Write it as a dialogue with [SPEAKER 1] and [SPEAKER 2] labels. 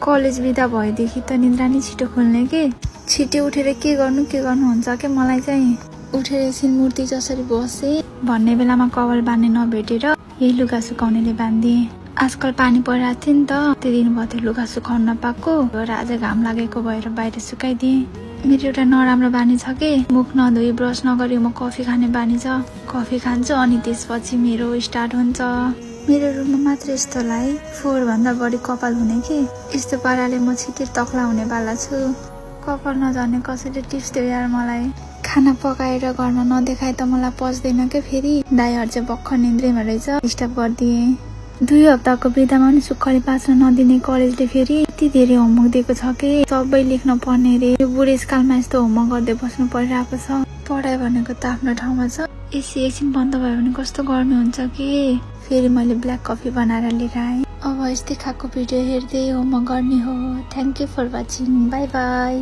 [SPEAKER 1] College बिदा भएदेखि त निद्रा नै छिटो खुल्ने के। छिटो उठेर के गर्नु हुन्छ के। मलाई चाहिँ उठेर एकछिन मूर्ति जसरी बसे भन्ने बेलामा कपाल बाँध्ने नभेटेर यही लुगा सुकाउनेले बाँधिदिए। आजकल पानी परिरहेको थियो नि त, त्यो दिन भयो त्यो लुगा सुकाउन नपाएको र आज घाम लागेको भएर बाहिर सुकाइदिए। मेरो एउटा नराम्रो बानी छ के, मुख नधोई ब्रस नगरी म कफी खाने बानी छ। कफी खान्छु अनि त्यसपछि मेरो स्टार्ट हुन्छ। मेरो रुममा मात्र यस्तो लाई 4 भन्दा बढी कपाल हुने के। यस्तो पाराले म छिटै तक्ला हुने बाला छु। कपाल नझर्ने कसैले टिप्स दियो यार मलाई। खाना पकाएर घरमा नदेखाए त मलाई पच्दैन के। फेरि दाइहरु चाहिँ भर्खर निन्द्रेमा रहेछ, डिस्टर्ब गरिदिए। 2 हप्ताको बिदामा पनि सुक्खरी बाँच्न नदिने कलेजले फेरि यति धेरै होमवर्क दिएको छ कि सबै लेख्न पर्ने रे। यो बुढेसकालमा यस्तो होमवर्क गर्दै बस्नु परिरहेको छ। पढाइ भनेको त आफ्नो ठाउँमा छ, एसी एकछिन बन्द भयो भने कस्तो गर्मी हुन्छ कि। फेरि मैले ब्ल्याक कफी बनाएर लिएर आएँ। अब यस्तै खाएको भिडियो हेर्दै होमवर्क गर्ने हो। Thank you for watching, bye by.